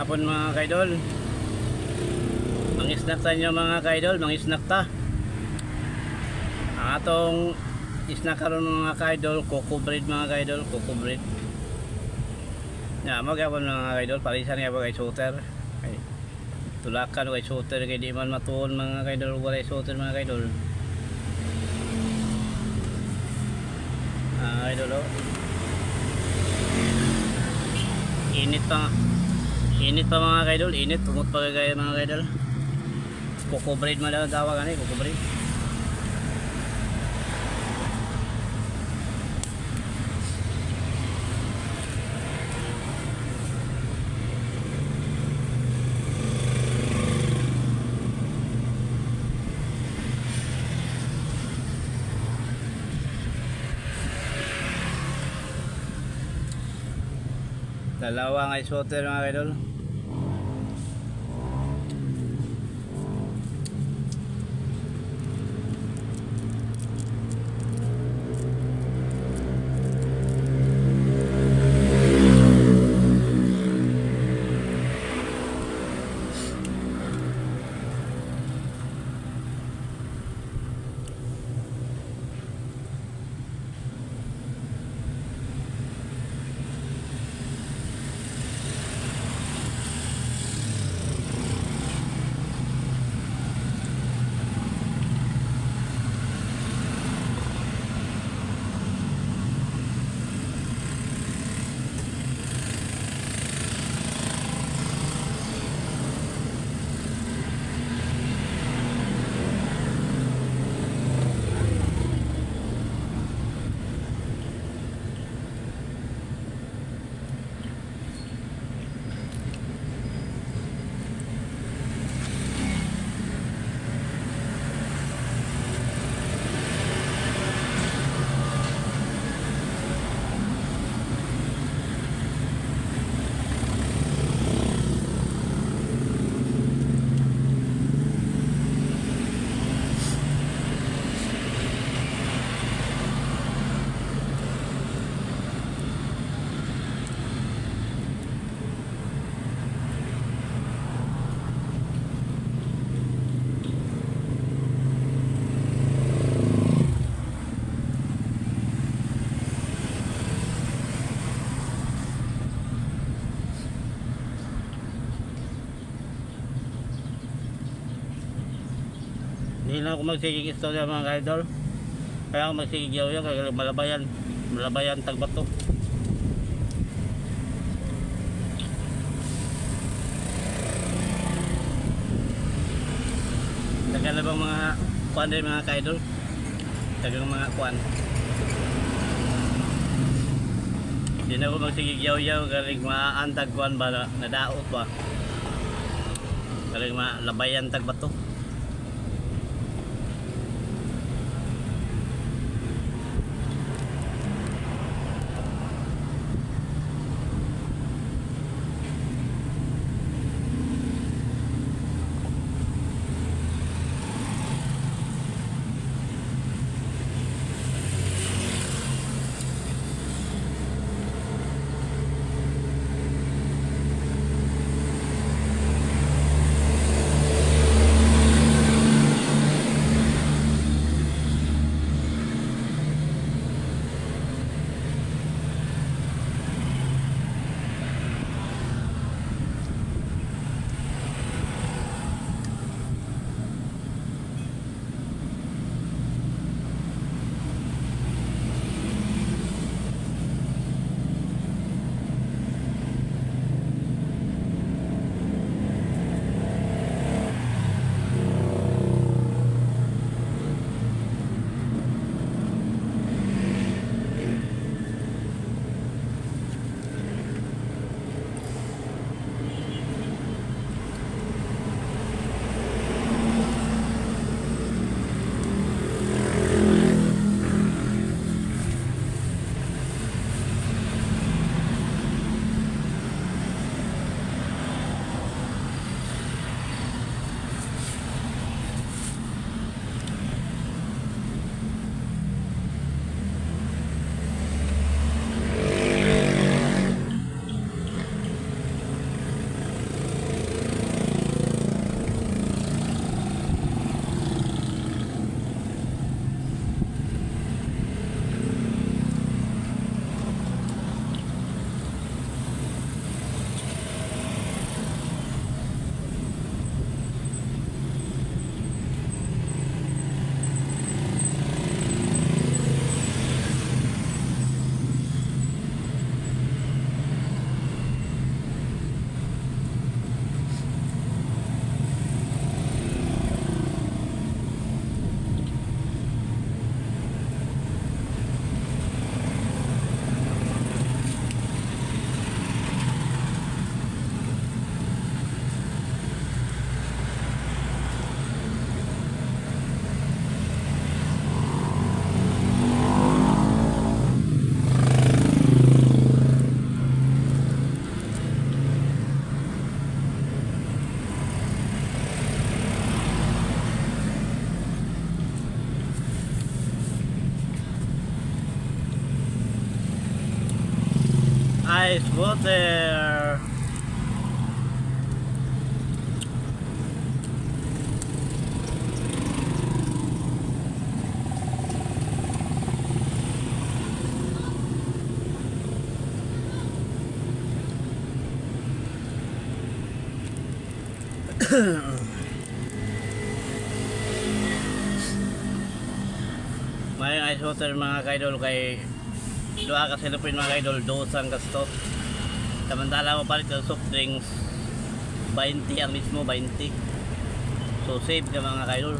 Hapon, mga kaidol. Mang-snack ta nyo, mga kaidol, mang-snack ta. Ang atong snack karon, mga kaidol, coco bread, mga kaidol, coco bread. Ya, mo gyapon, mga kaidol, palisan nga ba kay shooter. Ay, tulakan kay shooter kay di man matuon, mga kaidol, walay shooter, mga kaidol. Ah, idol oh. Init pa. Init pa, mga kaidol, init. Tumot pa kay mga kaidol. Coco bread man daw ang tawag ani, coco bread. Dalawa ang ice water, mga kaidol. Hindi na ako magsigig istorya, mga kaidol. Kaya ako magsigig yaw yan, kaya malabayan. Malabayan tagbato. Tagal na bang mga kuan din, mga kaidol? Tagal mga kuan. Hindi na ako magsigig yaw-yaw, galing maantag kuan ba, nadaot ba? Galing malabayan tagbato. Ice water. May ice water, mga kaidol, kay duha ka silupin, mga kaidol, dos ang gasto. Samantala mo palit ng soft drinks, 20 ang mismo, 20. So save ka, mga kaidol.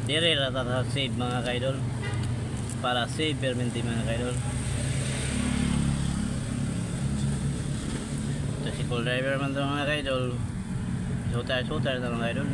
Dire ra ta sa save, mga kaidol. Para save permanente, mga kaidol. Ito si call driver man to, mga kaidol. Shooter, shooter na, mga kaidol.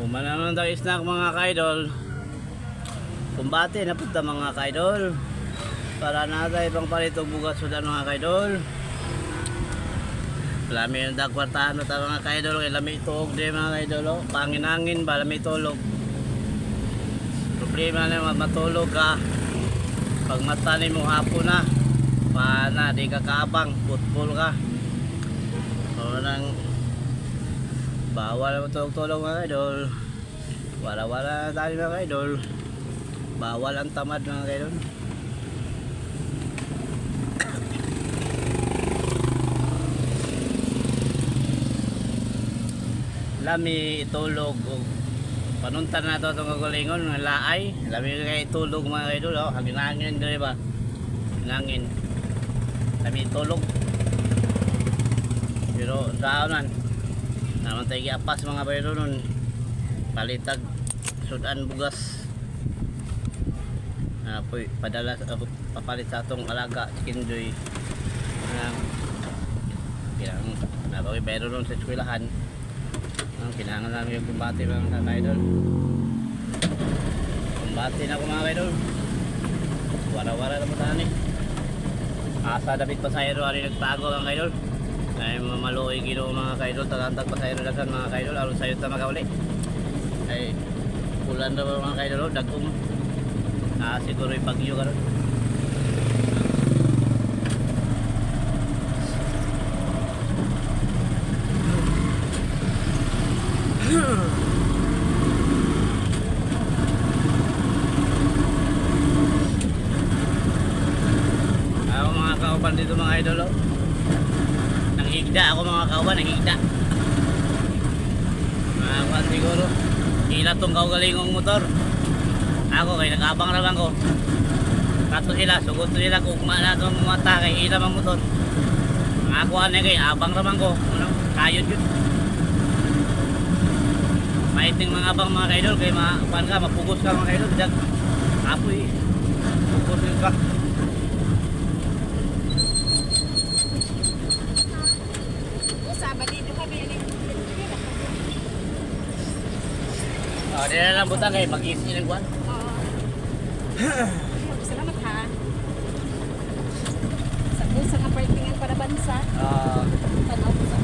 Pumana naman tayo snack, mga kaidol. Kumbate na punta, mga kaidol. Para na tayo pang palit og bugas sudan, mga kaidol. Lami yung dagkwartahan na tayo, mga kaidol. Kay lami tuog di, mga kaidol. Oh. Panginangin ba, lami tulog. Problema na matulog ka. Pag mata ni mo hapon na. Paana, di ka kaabang. Football ka. So, nang bawal ang tulog-tulog, mga idol. Wala-wala na tayo, mga idol. Bawal ang tamad, mga idol. Lami itulog og panuntan na to itong kagalingon mga laay. Lami kay itulog, mga idol. Oh. Hangin-hangin diri ba? Hangin. Lami itulog. Pero daonan naman tayo giapas, mga bayro, nun. Palitag sudan bugas. Ah, poy, padala papalit sa atong alaga chicken joy. Ah, kailangan nabawi bayro nun sa eskwelahan. Ah, kailangan namin yung kumbate, mga kaidol. Kumbate na ako, mga kaidol. Wala-wala na mo eh. Asa dapit pasahero ani nagtago ang kaidol. Ay maluoy Ginoo, mga kaidol, tagantag pasahero daghan, mga kaidol, aron sayo ta makauli. Ay ulan ra ba, mga kaidol, oh, dagom. Ah, siguro yung bagyo karon. Ako mga kauban dito, mga idol, oh. Nanghigda ako, mga kauban, nanghigda. Mga kuwan siguro. Hila tong kaugalingong motor. Ako kay nag-abang ra ko. Kato sila, sugot sila kung na itong mata kay hila mang motor. Ang ako na kay abang ra man ko. Ano, kayod yun. Maiting mga abang, mga kaidol, kay ma kuwan ka, mapugos ka, mga kaidol. Bidag, apoy. Pugos ka. Usa, balido kami. Ano? Oh, di na lang butang kay mag-easy ng kuwan. Oo. Salamat ha. Sa busa nga parkingan para bansa. Ah. Tanaw ko sa.